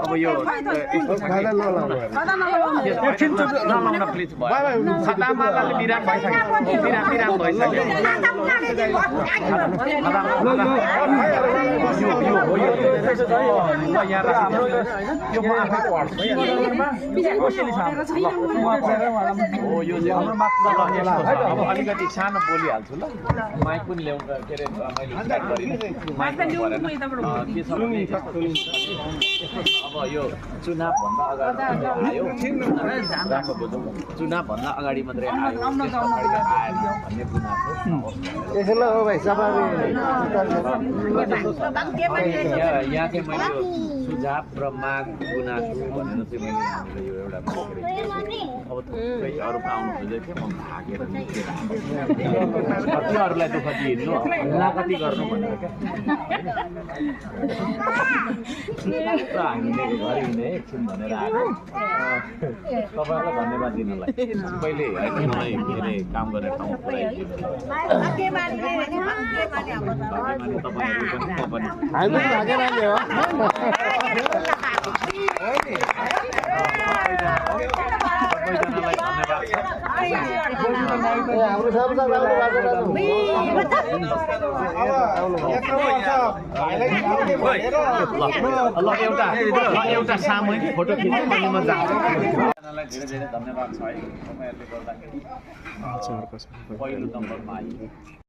अब यो एकछिन चुप नलाउन प्लिज खतामालाले बिराम भइसक्यो अब अलिकति सानो बोलिहाल्छु ल माइक पनि ल्याउनु के अरे मैले अब यो चुनावभन्दा अगाडि आयो चुनावभन्दा अगाडि मात्रै आयो भन्ने गुनासो यहाँ चाहिँ मैले सुझाव र माग गुनासो भनेर चाहिँ मैले हामीलाई यो एउटा अब थुप्रै अरू आउनु खोजेको थिएँ म भागेर कतिहरूलाई दुःख दिइनु हल्ला कति गर्नु भनेर क्या हामीले घर हिँड्ने एकछिन भनेर आएको तपाईँहरूलाई धन्यवाद दिनुलाई सबैले होइन मलाई के अरे काम गरेर ठाउँ एउटा सामूहिक फोटो खिच्नु अनि म जान्छु धेरै धेरै धन्यवाद छ है तपाईँहरूले गर्दाखेरि पहिलो नम्बरमा आइयो